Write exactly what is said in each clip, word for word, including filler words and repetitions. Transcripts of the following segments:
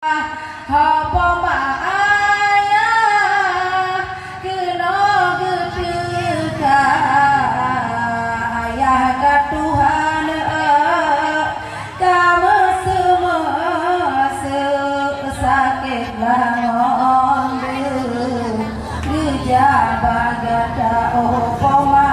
Ho poma ayah keunoe geuteuka, ayah ka tuha, ka meuseumeuseuk sakét lam ngon deuh. Geujak bak gata, oh poma,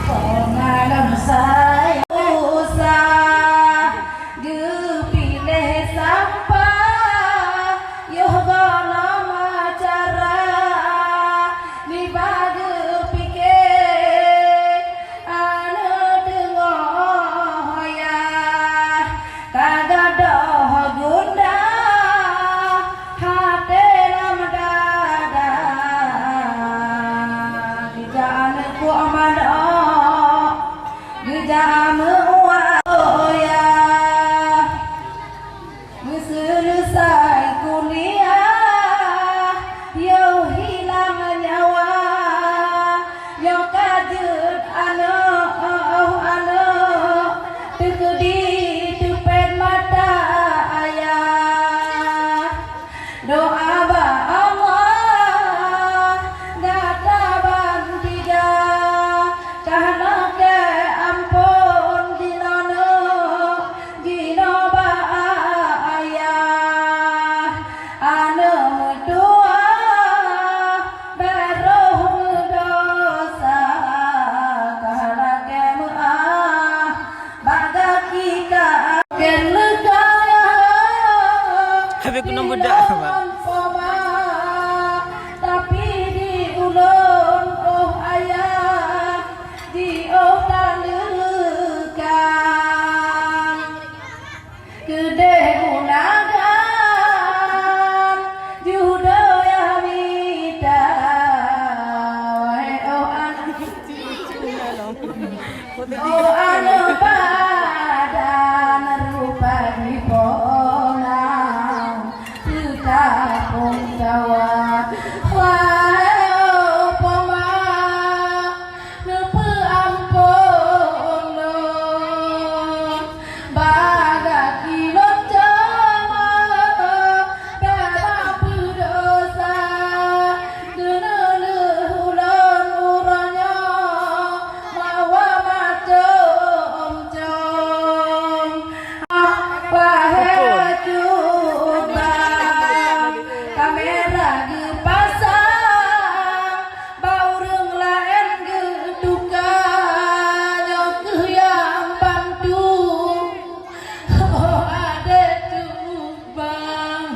poma lôn sayang. Usah geupiléh sampah, yoh gohlom cara, nibak geupike aneuk teungoh yah. Ka gadôh gundah até lam dada, geujak aneuk kuek manok, geujak meuuah yah. Meuseuleusai kuliah, yoh hilang nyawa, yoh ka jeuet aneuk, oh aneuk, teukeudi teupet mata ayah. Doa bak Allah gata ban tiga, ka lakée amphon jinoeneuh, jinoe bak ayah. Aneuk meutuah bék roh meudesya, ka lakée meuáh bak gaki ka keuneuk kaya. Habéh keunoe budak, Mak. Tapi di ulôn, oh ayah, di oh taleukang. Keudeh unagan judo nyang mita, wahé oh aneuk, oh aneuk padan rupa dipola, teutapong tawa, wahé oh poma. Neupeuamphon lôn, bak gaki lôn cok, bék bak peudesya, keuneulheueh ulôn uroe nyoe, mawa macom-com. Wahé cut bang, kamera geupasang, bak ureuëng laén geutuka, nyoe kheueh nyang bantu. Oh, adék cut bang.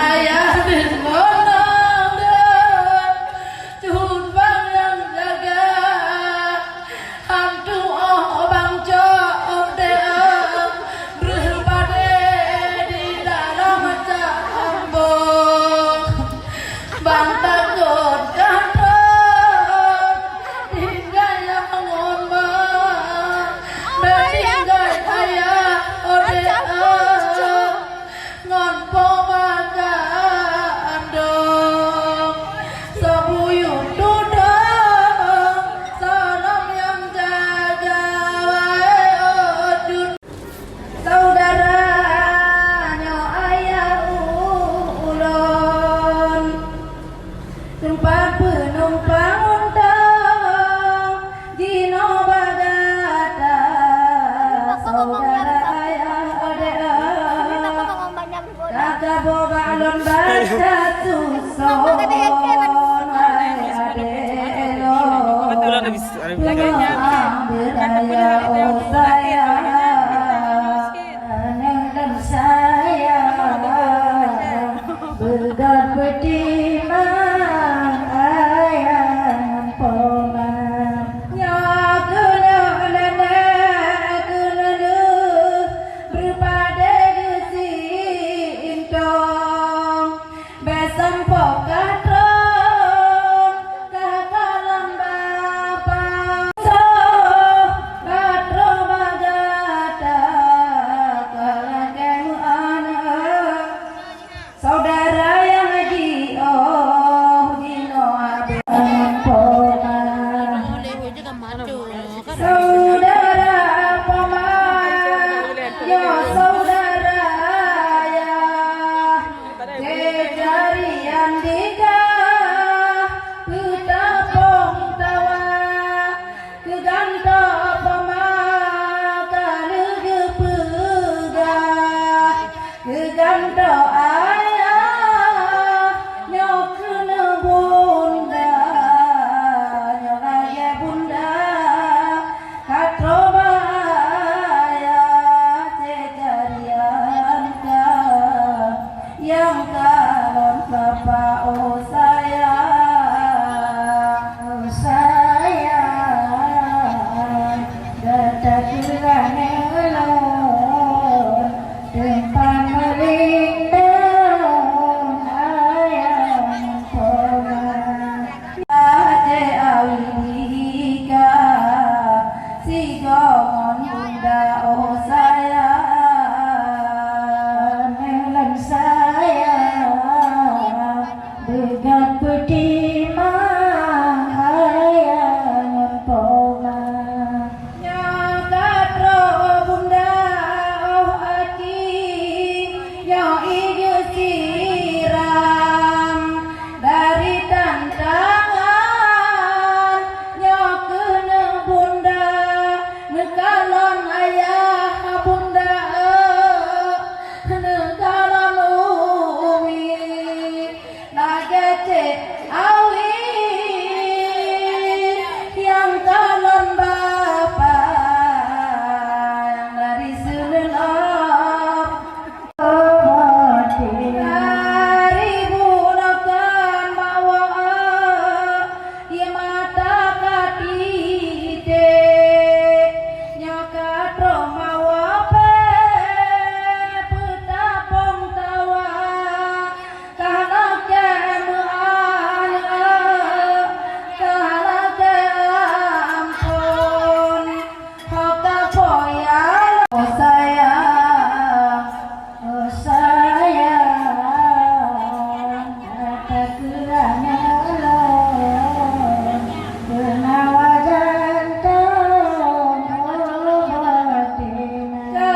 Ayah deungon deuh, cut bang nyang jaga. Hantu oh bang cok deuh, breuh padé di dalam cambok. Bang takot ka trok, tinggai ngon ma, tinggai ayah oh deuh. Ngon poma kandong, sabuyueng tudong, salam nyang jaga, wahé oh cut. Saudara nyoe ayah ulôn. Teumpat peunumpang untông jinoe bak gata, saudara ayah adék. Ka kaboh bak lôn baca tuson, hai adék lôn. Teuma ambil ayah, oh sayang. Aneuk lôn sayang, beudôh peutimang ayah ngon poma. Nyoe keuneuk nenek keuneuk beureupade geusintong. Bék sampoe ka trôn, ka kalon Bapak. Soe ka trôn bagai Pameulindong ayah ngon poma. Até awidika sigoe ngon bunda, oh sayang. Aneuk lôn sayang, beugat peutimang ayah ngon poma. Nyoe ka trok bunda, oh aki, nyoe i geusiram dari tantangan. Nyoe keuneuk bunda, neukalon ayah bunda, eh, neukalon umi. Lagèe cit awi nyang kalon bapak nyang dari Seuleulob. Dari bunoe kan mawa ie mata ka titék, nyoe ka trok mawa pèng peutapông tawa. Ka lakèe meu'ah, ka lakèe amphon, ho ka po ya, oh sayang, oh sayang, ata keurana lôn. Peunawa jantung, oh batina. Ka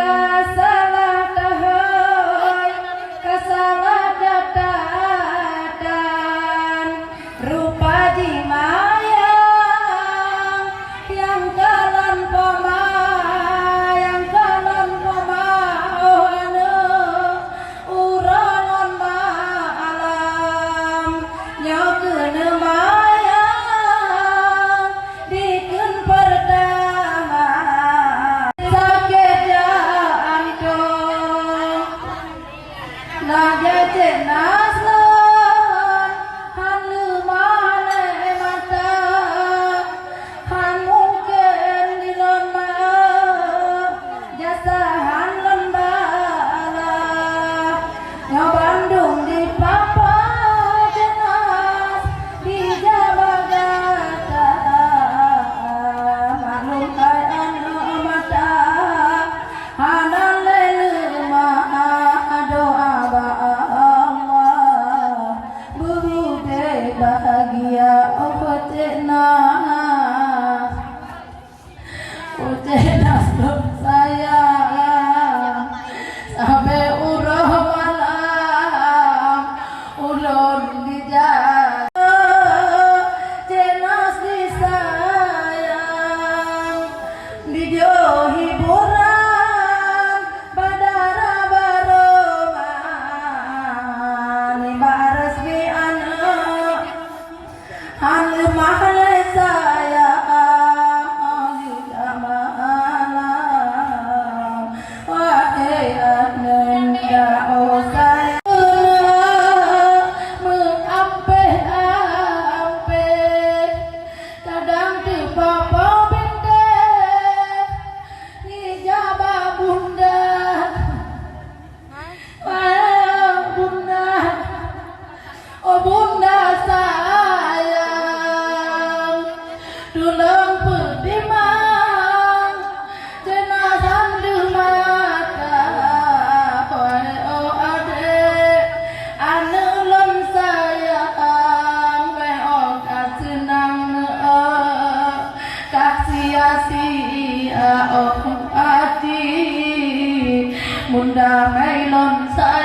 salah tahôi, ka salah catatan, rupa jimayang, nyang kalon poma, nyang kalon poma, oh aneuk. Uroe ngon malam nyoe keuneuk mayang dikeue peurtama. Sakét jantung, lagèe cit nas lôn han leumah lé mata. Han mungken di lôn meu'ah jasa han lôn balah. Nyoe bandum dipapa jeunas dijak bak gata. Maklum hai aneuk mata, hana lé leumah doa bak Allah. Beudé bahagia, oh Cék Nas. Oh Cék Nas lôn sayang, sabe uroe malam ulôn dijaga. Cék Nas disayang, dijok hiburan, bak dara barô ma, nibak raseuki aneuk. Han leumah lé sayang, oh geuka malam. Wahé aneuk, oh sayang. Meuampéh-ampéh, kadang teupapau bintéh, nijak bak bunda. Wahé bunda, oh bunda sayang, tulông peutimang, jeunasan deuh mata. Wahé oh adék, aneuk lôn sayang, bèk oh ka seunang neu'oh. Ka sia-sia oh até, bunda mè lôn sayang.